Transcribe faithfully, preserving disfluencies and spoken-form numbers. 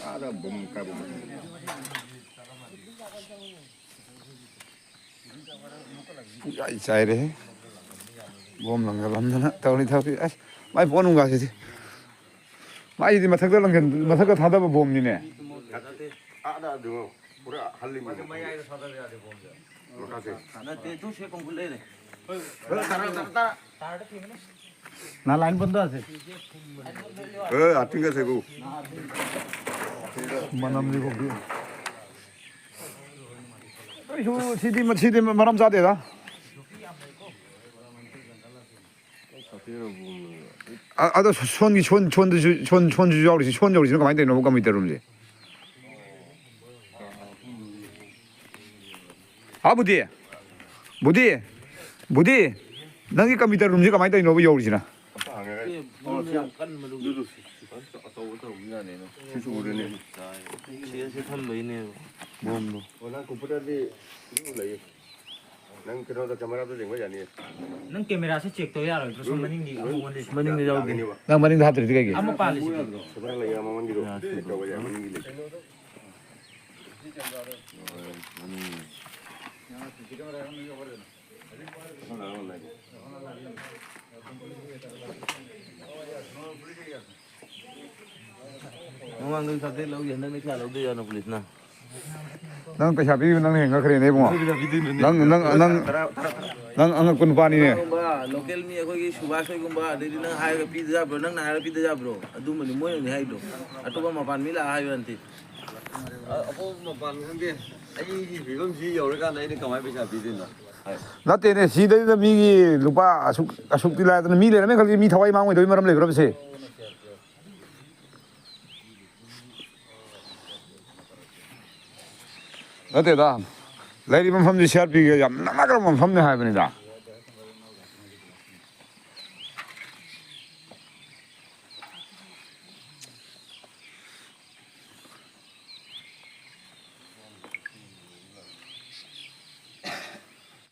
ꯑꯥꯗ ꯕꯣꯝ ꯀꯥꯏꯕ ꯃꯐꯝ꯫ ꯄꯨꯡꯆꯥꯏ ꯆꯥꯏꯔꯦꯍꯦ꯫ ꯕꯣꯝ ꯂꯪꯒꯜꯂꯝꯗꯅ ꯇꯧꯔꯤ ꯊꯕꯛꯁꯤ꯫ ꯑꯁ, ꯃꯥꯏ ꯄꯣꯠ ꯅꯨꯡꯒꯥꯁꯤꯗꯤ꯫ ꯃꯥꯏꯗꯤ ꯃꯊꯛꯇ ꯂꯪꯁꯤꯟ-, ꯃꯊꯛꯇ ꯊꯥꯗꯕ ꯕꯣꯝꯅꯤꯅꯦ꯫ ꯑꯥꯗ ꯑꯗꯨ ꯄꯨꯔꯥ ꯍꯜꯂꯤꯃꯤ꯫ ꯃꯈꯥꯁꯦ꯫ ꯅꯠꯇꯦ, ꯇꯨ ꯁꯦ ꯀꯣꯡꯀꯨꯠ ꯂꯩꯔꯦ꯫ ꯅꯥ ꯂꯥꯏꯟ ꯕꯟꯗ ꯑꯁꯦ꯫ ꯑꯦ, ꯑꯥꯇꯤꯡꯒ ꯁꯦꯒꯨ꯫ ꯃꯅꯝꯁꯤꯐꯥꯎꯗꯤ꯫ ꯑꯩꯁꯨ ꯁꯤꯗꯤ, ꯁꯤꯗꯤ ꯃꯔꯝ ꯆꯥꯗꯦꯗ꯫ ꯑ-, ꯑꯗꯣ ꯁꯣꯟꯒꯤ, ꯁꯣꯟ-, ꯁꯣꯟꯗꯁꯨ, ꯁꯣꯟ-, ꯁꯣꯟꯁꯨ ꯌꯥꯎꯔꯤꯁꯤ, ꯁꯣꯟ ꯌꯧꯔꯤꯁꯤꯅ ꯀꯃꯥꯏꯅ ꯇꯧꯔꯤꯅꯣ computer roomꯁꯦ? ꯍꯥ, ꯕꯨꯗꯤ? ꯕꯨꯗꯤ? ꯕꯨꯗꯤ? ꯅꯪꯒꯤ computer roomꯁꯦ ꯀꯃꯥꯏꯅ ꯇꯧꯔꯤꯅꯣꯕ ꯌꯧꯔꯤꯁꯤꯅ? ꯑꯦ, ꯕꯣꯝ ꯌꯥꯝ ꯀꯟꯕꯗꯨ꯫ ꯑꯗꯨꯗꯨ ꯑꯆꯧꯕ ꯇꯧꯕꯖꯥꯠꯅꯤꯅꯦ꯫ ꯁꯤꯁꯨ ꯎꯔꯦꯅꯦ꯫ ꯁꯤ, ꯁꯤ ꯊꯝꯕꯩꯅꯦꯕ ꯕꯣꯝꯗꯣ꯫ ꯑꯣ, ꯅꯪ computerꯗꯤ ꯑꯗꯨ ꯂꯩꯌꯦ꯫ ꯅꯪ ꯀꯩꯅꯣꯗ cameraꯗ ꯌꯦꯡꯕ ꯌꯥꯅꯤꯌꯦ꯫ ꯅꯪ cameraꯁꯦ check ꯇꯧ ꯌꯥꯔꯣꯏꯗ꯭ꯔꯣ? ꯁꯣꯝ ꯃꯅꯤꯡꯒꯤ ꯑꯃꯨꯛ ꯑꯣꯟꯂꯤꯁꯦ꯫ ꯃꯅꯤꯡꯗ ꯌꯥꯎꯗꯦ꯫ ꯌꯥꯅꯤꯕ꯫ ꯅꯪ ꯃꯅꯤꯡꯗ ꯍꯥꯞꯇ꯭ꯔꯗꯤ ꯀꯩꯒꯤ? ꯑꯃ ꯄꯥꯜꯂꯤꯁꯤꯗꯤ꯫ Camera ꯂꯩꯌꯦ ꯃꯃꯥꯡꯒꯤꯗꯣ꯫ ꯌꯥ, check ꯇꯧꯕ ꯌꯥꯏ, ꯃꯅꯤꯡꯒꯤ ꯂꯩ꯫ ꯃꯃꯥꯡꯗ ꯆꯥꯇ꯭ꯔꯦꯠ ꯂꯧꯒꯦ, ꯍꯟꯗꯛꯅ ꯀꯌꯥ ꯂꯧꯗꯣꯏꯖꯥꯠꯅꯣ ꯄꯨꯂꯤꯁꯅ? ꯅꯪ ꯄꯩꯁꯥ ꯄꯤꯕ ꯅꯪꯅ ꯍꯦꯟꯅ ꯈꯔ ꯍꯦꯟꯅ ꯏꯕꯨꯡꯉꯣ꯫ ꯅꯪ, ꯅꯪ, ꯅꯪ, ꯅꯪ ꯑꯉꯛꯄ ꯅꯨꯄꯥꯅꯤꯅꯦ꯫ ꯀꯅꯥꯒꯨꯝꯕ local ꯃꯤ ꯑꯩꯈꯣꯏꯒꯤ ꯁꯨꯕꯥꯁ ꯍꯣꯏꯒꯨꯝꯕ, ꯑꯗꯩꯗꯤ ꯅꯪ ꯍꯥꯏꯔꯒ ꯄꯤꯗ ꯌꯥꯕ꯭ꯔꯣ? ꯅꯪꯅ ꯍꯥꯏꯔꯒ ꯄꯤꯗ ꯌꯥꯕ꯭ꯔꯣ? ꯑꯗꯨꯝꯕꯅꯤ ꯃꯣꯏꯅꯅꯤ ꯍꯥꯏꯗꯣ꯫ ꯑꯇꯣꯞꯄ ꯃꯄꯥꯟ ꯃꯤ ꯂꯥꯛꯑ ꯍꯥꯏꯕ ꯅꯠꯇꯦ꯫ ꯑ-, ꯑꯇꯣꯞꯄ ꯃꯄꯥꯟ ꯈꯪꯗꯦ꯫ ꯑꯩꯒꯤ ꯐꯤꯕꯝꯁꯤ ꯌꯧꯔꯀꯥꯟꯗ ꯑꯩꯅ ꯀꯃꯥꯏꯅ ꯄꯩꯁꯥ ꯄꯤꯗꯣꯏꯅꯣ? ꯍꯥꯏ꯫ ꯅꯠꯇꯦꯅꯦ, ꯁꯤꯗꯩꯗ ꯃꯤꯒꯤ ꯂꯨꯄꯥ ꯑꯁꯨꯛ, ꯑꯁꯨꯛꯇꯤ ꯂꯥꯏꯗꯅ ꯃꯤ ꯂꯩꯔꯝꯃꯦ ꯈꯜꯂꯁꯤ, ꯃꯤ ꯊꯋꯥꯏ ꯃꯥꯡꯉꯣꯏꯗꯕꯒꯤ ꯃꯔꯝ ꯂꯩꯕ꯭ꯔꯕ ꯁꯤ? ꯅꯠꯇꯦꯗ, ꯂꯩꯔꯤꯕ ꯃꯐꯝꯁꯤ ꯁꯤ ꯑꯥꯔ ꯄꯤꯒ ꯌꯥꯝ ꯅꯛꯅꯈ꯭ꯔꯕ ꯃꯐꯝꯅꯤ ꯍꯥꯏꯕꯅꯤꯗ꯫